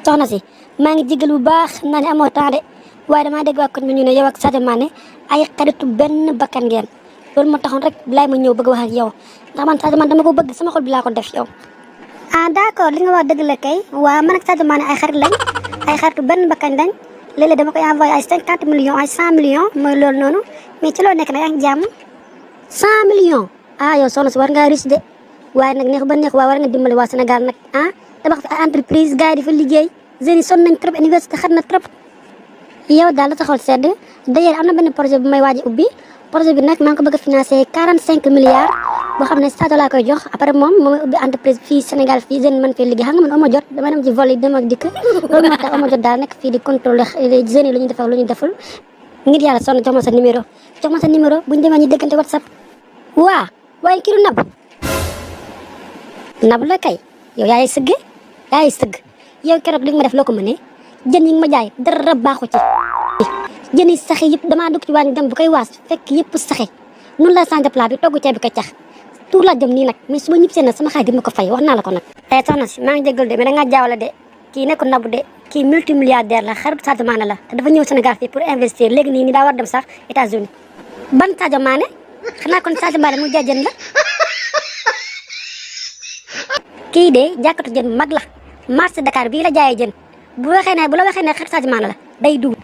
soxna si maa ngi jégal bu baax xam naa ne amoo temps de waaye damaa dégg waa koñ mi ñu ne yow ak Sadio Mané ay xaritu benn bakkan ngeen loolu moo taxoon rek bilaay ma ñëw bëgg wax ak yow ndax man Sadio Mané dama ko bëgg sama xol bi laa ko def yow. ah d'accord li nga wax dëgg la kay waa man ak Sadio Mané ay xarit lañ ay xaritu benn bakkan lañ léeg-léeg dama koy envoyé ay 50 millions ay 100 millions mooy loolu noonu mais ci loolu nekk nag yaa ngi jàmm 100 millions ah yow soxna si war ngaa riche de waaye nag neex ba neex waa war nga dimbali waa Sénégal nag ah tabax fi ay entreprise gars yi di fa liggéey jeunes yi sonn nañ trop université xat na trop yow daal la taxawal sedd d'ailleurs am na benn projet bu may waaj a ubbi projet bi nag maa ngi ko bëgg a financé 45 milliards boo xam ne Sadio laa koy jox après moom moo may ubbi entreprise fii Sénégal fii jeune man fii liggéey xam nga man amoo jot damay dem ci vol yi dem ak dikk loolu moo tax amoo jot daal nekk fii di contrôler jeunes yi lu ñu def ak lu ñu deful ngir yàlla sonn jox ma sa numéro buñu demee ñu déggante WhatsApp waa waaye kii du Nabou la kay yow yaay sëgg yow keroog li nga ma def loo ko mënee jën yi nga ma jaay dara baaxu ci jën yi saxe yëpp damaa dugg ci waañ dem bu koy waas fekk yëpp saxe noonu la changé plat bi togg ceeb bi ko cax tuur laa jëm nii nag mais su ma ñib seen nag sama xaay di ma ko fay wax naa la ko nag soxna si maa ngi jégalu de mais da ngaa jaawale de kii nekkul Nabou de kii multimilliardaire la xaritu Sadio Mané la te dafa ñëw Sénégal fii pour investir léegi nii daa war dem sax États-Unis ban Sadio Mané xanaa kon Sadio Mané mu jaay jën la kii de jàkkatu jën mag la marché Dakar bii la jaayee jën bu la waxee ne xaritu Sadio Mané la day dugg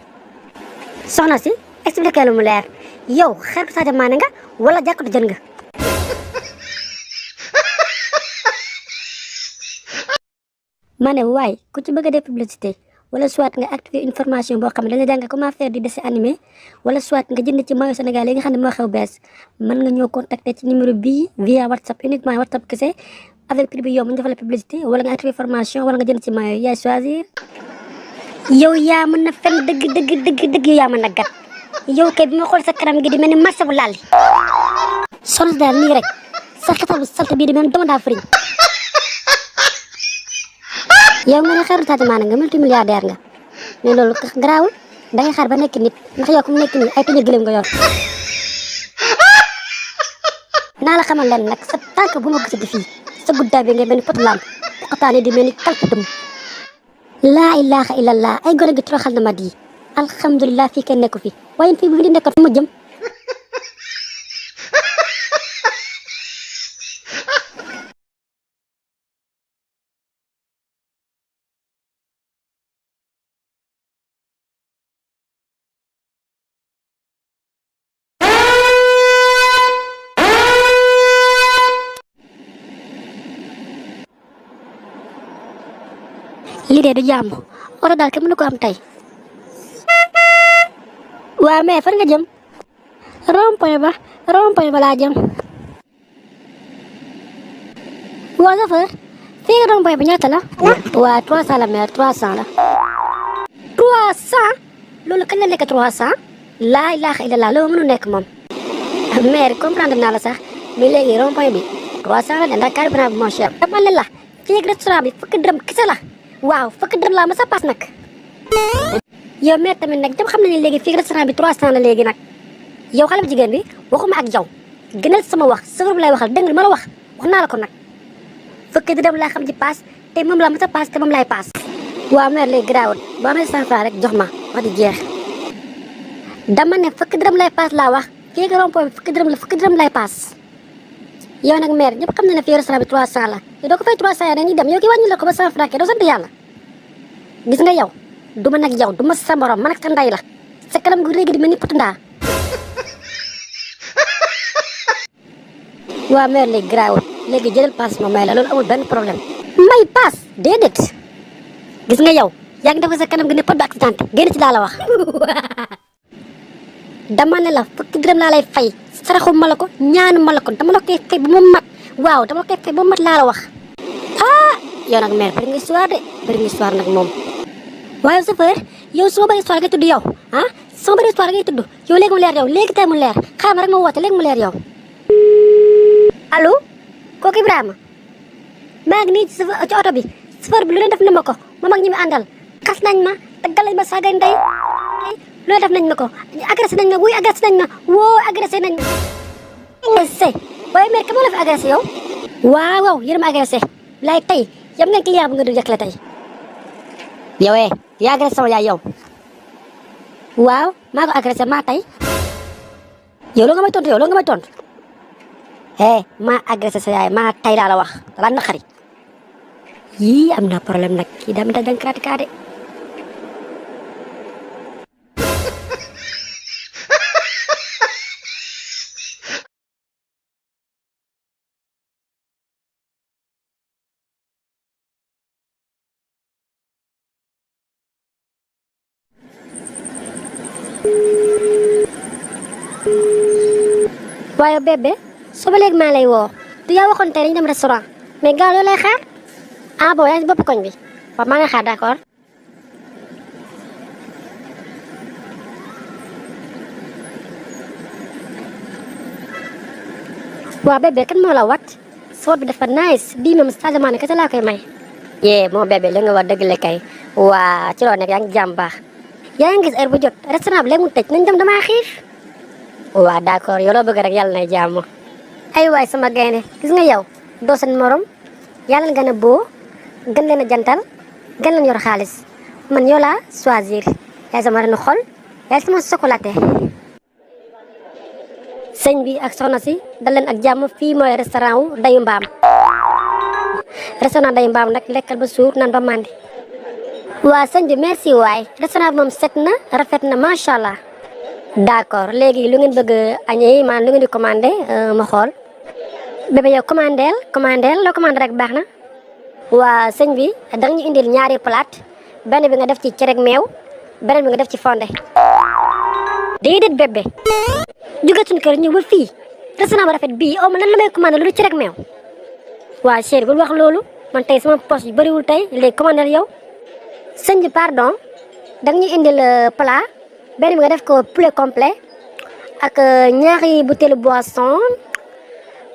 soxna si expliqué lu mu leer yow xaritu Sadio Mané nga wala jàkkatu jën nga ma ne waay ku ci bëgg a def publicité wala soit nga activer une formation boo xam ne dañu jàng comment faire du dessin animé wala soit nga jënd ci maillot Sénégal yi nga xam ne moo xew bees mën nga ñëw contacter ci numéro bii via WhatsApp uniquement WhatsApp kese avec prix bi yow mu ñu defal la publicité wala nga activer formation wala nga jënd ci maillot yaay choisir. yow yaa mën na fen dëgg yow yaa mën na gat yow kay bi ma xool sa kanam gi di mel ni marché bu laal soxna daal nii rek sa xetal bu salte bii di mel ni dama daa fëriñ yow nga ne xaru Sadio Mané nga multimilliardaire nga mais loolu garaawul dangay xaar ba nekk nit ndax yow ku mu nekk nii ay tuñu gëlëm nga yor naa la xamal leen nag sa tànk bu ma gisati fii sa guddaay bi ngay mel ni potu lamp poqataane di mel ni kalpatum laa ilaha illallah ay gone gi toroxal na ma di alhamdulilah fii kenn nekku fi waaye fii bu fi di nekkat fu ma jëm lii de du jàmm oto daal kenn mënu ko am tey waaw mais fan nga jëm rond-point ba laa jëm waa chauffeur fii nga rond-point bi ñaata la waa 300 la mais 300 la 300 loolu kañ la nekk 300 laa ilaaha illallah loolu mënu nekk moom mais comprendre naa la sax mais léegi rond-point bi 300 la de ndax carburant bi moo cher dama ne la fii restaurant bi fukki dërëm kese la waaw fukki dërëm laa ma sa paas nag yow mais tamit nag jëm xam nañu léegi fii restaurant bi 300 la léegi nag yow xale bu jigéen bi waxuma ak yow gënal sama wax sëfër bi lay waxal dégg nga ma la wax naa la ko nag fukki dërëm laa xam ci paas te moom laa ma sa paas te moom laay paas waaw mais léegi garaawul boo amee 100 francs rek jox ma wax di jeex dama ne fukki dërëm lay paas laa wax fii nga rond-point bi fukki dërëm lay paas yow nag mère ñëpp xam na ne fii restaurant bi 300 la te doo ko fay 300 dañuy dem yow ki wàññi la ko ba 100 francs doo sant yàlla gis nga yow du ma nag yow du ma sa morom man ak sa ndey la sa kanam gu réegi di mel ni potu ndaa waaw mère léegi garaawul léegi jëlal paas ma may la loolu amul benn problème may paas déedéet gis nga yow yaa ngi def sa kanam gi ne pot bi accidenté génn ci laa la wax dama ne la fukki dërëm laa lay fay saraxu ma la ko ñaanu ma la ko dama la koy fay ba mu mat waaw dama la koy fay ba mu mat laa la wax ah yow nag mère bëri nga histoire de bëri nga histoire nag moom waaye chauffeur yow su ma bëri histoire ngay tudd yow ah su ma bëri histoire ngay tudd yow léegi mu leer yow léegi tey mu leer xaaral ma rek ma woote léegi mu leer yow allo kooku Ibrahima maa ngi nii ci oto bi chauffeur bi lu leen def na ma ko moom ak ñi mu àndal xas nañ ma taggal nañ ma saagay ndey lu leen def nañ ma ko agressé nañ ma wuy agressé nañ ma woo agressé nañ ma waaye mère ka moo la fi agressé yow waaw waaw yéen ma agressé laay tey yam ngeen client bu nga du jëkkale tey yow yaa agressé sama yaay yow. waaw maa ko agressé maa tey. yow loo nga may tontu maa agressé sa yaay maa tey laa la wax dala naqari. yii am na problème nag kii daa mi da dankraati kaa de. waaye bébé suba léegi maa lay woo du yaa waxoon tey dañu dem restaurant mais gaaw loo lay xaar bon yaa ngi si bopp koñ bi waaw maa ngi xaar d'accord. waaw bébé kan moo la wat soot bi dafa nice bii moom sagement ne kese laa koy may. yee moo bébé li nga wax dëgg la kay waa ci loo nekk yaa ngi jàmm baax yaa ngi gis heure bu jot restaurant bi léegi mu tëj nañ dem damaa xiif. waaw d'accord yow loo bëgg rek yàlla nay jàmm. ay waay sama gaynde gis nga yow doo seen morom yàlla nga ne boo gën leen a jantal gën leen yor xaalis man yow laa choisir yaay sama renu xol yaay sama chocolaté. sëñ bi ak soxna si dal leen ak jàmm fii mooy restaurant wu Dayu Mbaam. restaurant Dayu Mbaam nag lekkal ba suur nan ba mandi. waa sëñ bi merci waay restaurant bi moom set na rafet na macha allah. d'accord léegi lu ngeen bëgg añee maanaam lu ngeen di commandé ma xool. bébé yow commandeel loo commandé rek baax na. waa sëñ bi danga ñu indil ñaari plate benn bi nga def ci cere ak meew beneen bi nga def ci fonde. déedéet bébé jóge suñu kër ñëw ba fii restaurant ba rafet bii aw ma lan la may commandé lu du cere ak meew. waa chéri bul wax loolu man tey sama poche yu bëriwul tey léegi commandé yow. sëñ bi pardon danga ñu indil plat benn bi nga def ko poulet complet ak ñaari butéelu boisson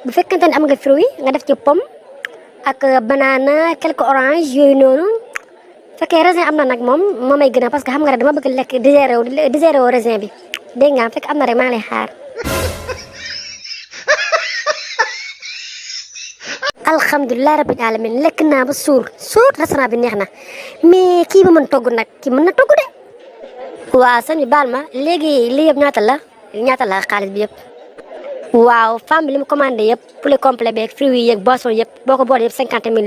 bu fekkente ne am nga fruit nga def ci pomme ak banana quelques orange yooyu noonu fekkee raisin am na nag moom moo may gën a parce que xam nga rek dama bëgg lekk digéré wu raisin bi dégg nga fekk am na rek maa ngi lay xaar. alhamdulilah rabbil alamin lekk naa ba suur restaurant bi neex na mais kii ba mën togg nag kii mën na togg de. waaw sëñ bi baal ma léegi lii yëpp ñaata la xaalis bi yëpp. waaw femme bi li mu commandé yëpp poulet complet beeg fruits yi yeeg boisson yëpp boo ko boole yëpp 50 000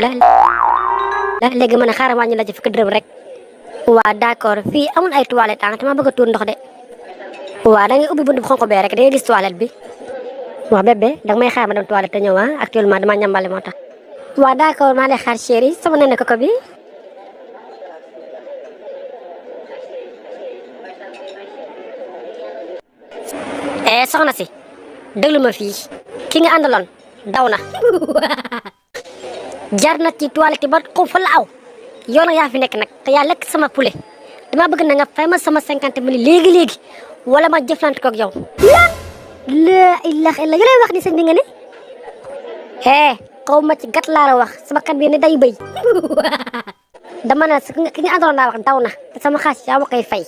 la léegi mën a xaaral wàññi la ci fukki dërëm rek. waaw d'accord fii amul ay toilettes ah te ma bëgg a tuur ndox de. waaw da ngay ubbi buntu bu xonk bee rek da ngay gis toilette bi. waaw bébé danga may xaar ma dem toilette te ñëw actuellement dama ñambale moo tax. waaw d'accord maa lay xaar chéri sama nene koko bi. soxna si déglu ma fii ki nga àndaloon daw na. jar na ci toilette ba ko fa la aw yow nag yaa fi nekk nag te yaa lekk sama poulet dama bëgg na nga fay ma sama 50 000 léegi wala ma jëflante koog yow. la ilaha illa yow lay wax ni sëñ bi nga ne. xaw ma ci gat laa la wax sama kat bi ne day bëy. dama ne ki nga àndaloon laa wax daw na te sama xaalis yaa ma koy fay.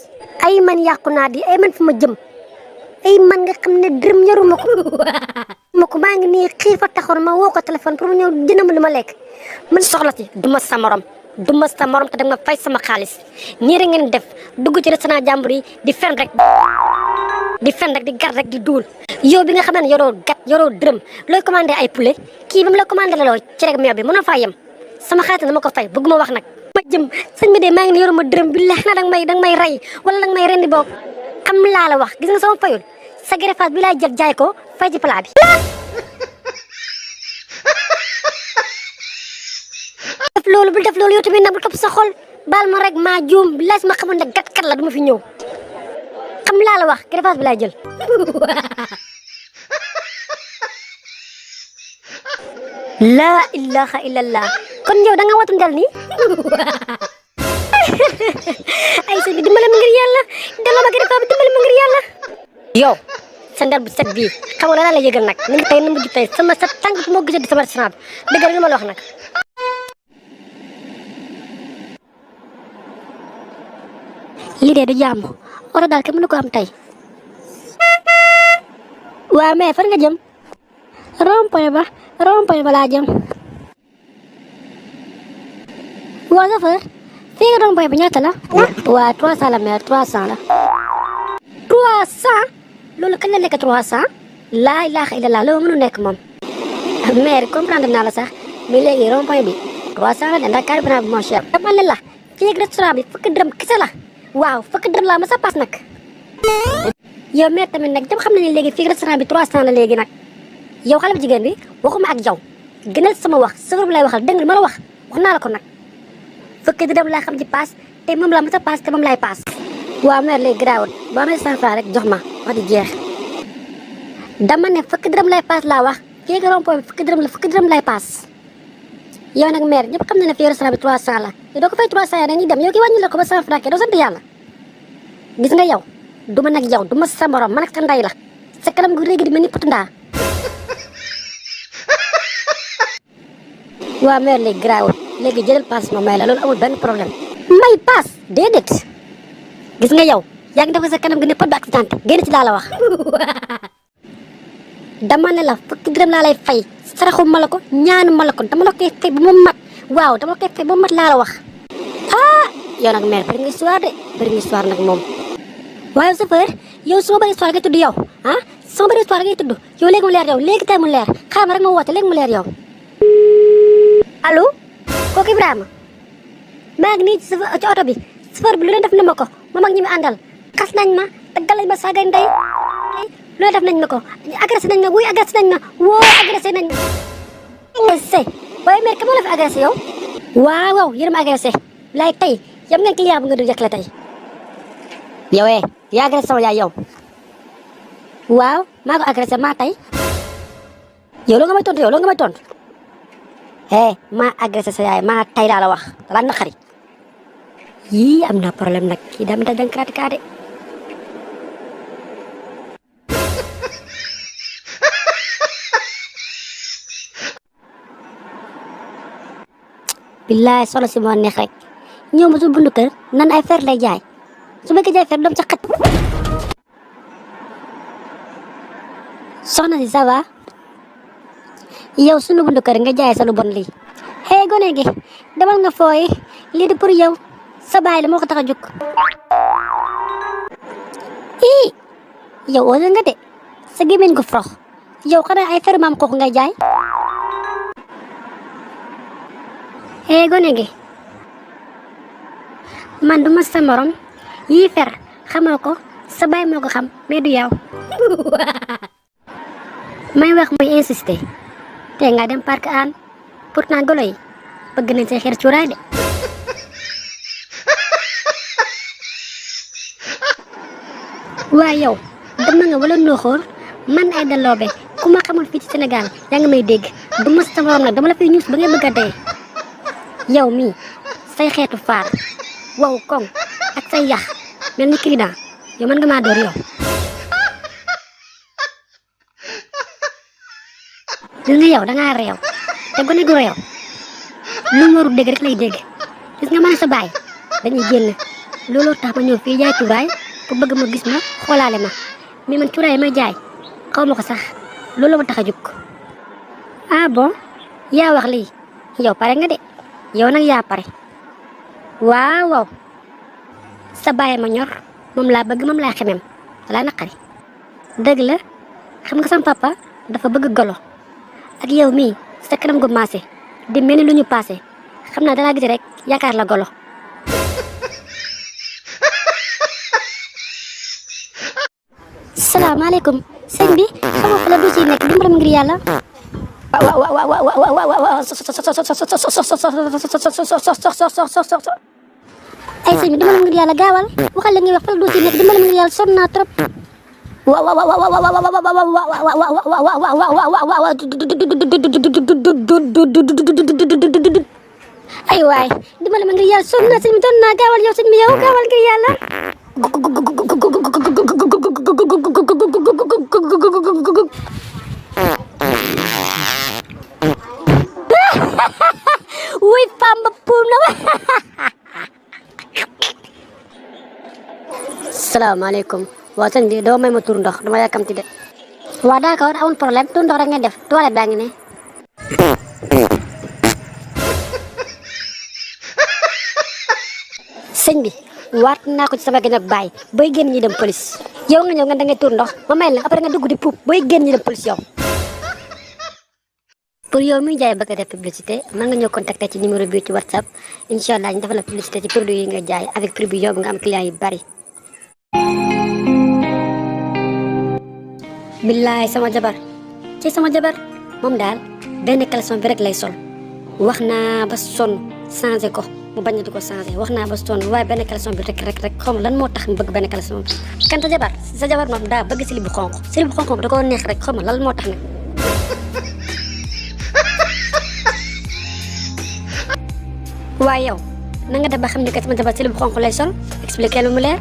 ay man yàqu naa di ay man fu ma jëm. ay man nga xam ne dërëm ñoruma ko maa ngi nii xiif a taxoon ma woo ko téléphone pour mu ñëw dina ma lu ma lekk man soxla si duma sa morom te danga ma fay sama xaalis ñii rek ngeen def dugg ci restaurant jàmbur yi di fen rek di gar rek di duul yow bi nga xam ne yoroo dërëm looy commandé ay poulet kii ba mu la commandé la loo ci rek meew bi mënoo faa yem sama xaalis dama ko fay bëgguma wax nag ma jëm sëñ bi de maa ngi ne yoruma dërëm bi leex na danga may rey wala danga may rendi boog am laa la wax gis nga sama fayul sa greffage bi laay jël jaay ko fay ci plat bi. bul def loolu yow tamit nag bul topp sa xol baal ma rek maa juum bilaay ma xamoon ne gat la duma fi ñëw xam laa la wax greffage bi laay jël. laa ilaha illallah kon yow da nga watu ndel nii. ay sëñ bi dimbale ma ngir yàlla delloo ma greffage bi dimbale ma ngir yàlla. yow sa ndel bu set bii xam nga la yëgal nag ni tey na mujj tey sama sa tànk moo gisee di sama restaurant bi dëgg li ma la wax nag. lii de du jàmm oto daal kenn mënu ko am tey. waaw mais fan nga jëm. rond-point ba laa jëm. waaw chauffeur fii nga rond-point bi ñaata la. waa 300 la mère 300 la. 300 loolu kañ la nekk 300 laa ilaaha illallah loolu mënu nekk moom. mère comprendre naa la sax mais léegi rond-point bi 300 la de ndax carburant bi moo cher. dama ne la fii ak restaurant bi fukki dërëm kese la waaw fukki dërëm laa ma sa paas nag. yow mère tamit nag dem xam nañu léegi fii ak restaurant bi 300 la léegi nag yow xale bu jigéen bi waxuma ak yow gënal sama wax safar bi lay waxal dégg nga ma la wax naa la ko nag fukki dërëm laa xam ci paas te moom laa ma sa paas te moom laay paas. waaw mère léegi garaawul boo amee 100 francs rek jox ma wax di jeex dama ne fukki dërëm lay paas laa wax fii ak rond-point bi fukki dërëm lay paas. yow nag mère ñëpp xam na ne fii restaurant bi 300 la yow doo ko fay 300 ya dañuy dem yow ki wàññi la ko ba 100 francs doo sant yàlla gis nga yow du ma nag yow du ma sa morom man ak sa ndey la sa kanam gu réegi di mel ni putu ndaa. waaw mère léegi garaawul léegi jëlal paas ma may la loolu amul benn problème. may paas déedéet gis nga yow yaa ngi def ko sa kanam gi ne pot bi accidenté génn ci laa la wax. dama ne la fukki dërëm laa lay fay saraxu ma la ko ñaanu ma la ko dama la koy fay ba mu mat waaw dama la koy fay ba mu mat laa la wax. ah yow nag mère bëri nga histoire de bëri nga histoire nag moom. waaye chauffeur yow su ma bëri histoire ngay tudd yow ah su ma bëri histoire ngay tudd yow léegi mu leer yow léegi tey mu leer xaaral ma rek ma woote léegi mu leer yow. allo kooku Ibrahima maa ngi nii ci oto bi chauffeur bi lu leen def na ma ko moom ak ñi mu àndal xas nañ ma daggal nañ ma saaga ndey lu leen def nañ ma ko agressé nañ ma wuy agressé nañ ma woo agressé nañ ma. waaye mère ka moo la fi agressé yow. waaw waaw yéen a ma agressé laay tey yam ngeen client bu nga du jëkkale tey. yow yaa agressé sama yaay yow. waaw maa ko agressé maa tey. yow loo nga may tontu yow loo nga may tontu. maa agressé sa yaay maa tay daa la wax dalaa naqari yii am na problème nag kii daa mi dang karatika de. billaay solo si moo neex rek ñëw ma su bundu kër nan ay fer lay jaay su ma ko jaay fer doom ca xat. soxna si ça va yow sunu bundu kër nga jaay sa lu bon lii. gone gi demal nga fooyi lii di pour yow sa baay la moo ko tax a jóg. yow osé nga de sa gémmiñ gu frox yow xanaa ay fer maam kooku ngay jaay. gone gi man du ma sa morom yii fer xamoo ko sa baay moo ko xam mais du yow. may wax muy insister te nga dem parc an pourtant golo yi bëgg nañ say xeer cuuraay de. waaye yow dem nga wala nooxoor man ay daloobe ku ma xamul fii ci Sénégal yaa ngi may dégg du ma sa morom nag dama la fiy ñuus ba ngay bëgg a dee. yow mii say xeetu faar wow koŋ ak say yax mel ni client yow mën nga maa door yow. gis nga yow dangaa réew te gone gu réew lu mu warul dégg rek lay dégg. gis nga man sa baay dañuy génn looloo tax ma ñëw fii jaay cuuraay pour bëgg ma gis ma xoolaale ma mais man cuuraay may jaay xaw ma ko sax loolu ma tax a jóg. ah bon yaa wax lii yow pare nga de yow nag yaa pare. waaw waaw sa baay ma ñor moom laa bëgg moom laa xemem laa naqari. dëgg la xam nga sama papa dafa bëgg golo ak yow mii sa kanam gu maase di mel ni lu ñu paase xam naa dalaa gis rek yaakaar la golo. salaamaaleykum sëñ bi xam nga fa la du si nekk dimbali ma ngir yàlla. ay sëñ bi dimbali ma ngir yàlla gaawal waxal la ngay wax fa la du si nekk dimbali ma ngir yàlla sonn naa trop. ay waay dimbali ma ngir yàlla sonn naa sëñ bi sonn naa gaawal yow sëñ bi yow gaawal ngir yàlla. wuy Pamba puum na ma. salaamaaleykum waa sëñ bi doo may ma tur ndox dama yàkkamti de. waa d'accord amul problème tur ndox rek ngeen def toilette baa ngi ne. sëñ bi waat naa ko ci sama gën ak bàyyi booy génn ñi dem police yow nga ñëw nga da ngay tuur ndox ma may la après nga dugg di puub booy génn ñi dem police yow. pour yow muy jaay bëgg a def publicité mën nga ñëw contacter ci numéro bi ci WhatsApp incha allah ñu defal la publicité ci produit yi nga jaay avec prix bu yomb nga am client yu bari. billaay sama jabar moom daal benn caleçon bi rek lay sol wax naa ba sonn changé ko mu bañ di ko changé wax naa ba sonn waaye benn caleçon bi rek xaw ma lan moo tax mu bëgg benn caleçon bi. kan sa jabar moom daa bëgg silib bu xonq bi da koo neex rek xaw ma lan moo tax nag. waaye yow na nga def ba xam ni que sama jabar silib bu xonq lay sol expliqué lu mu leer.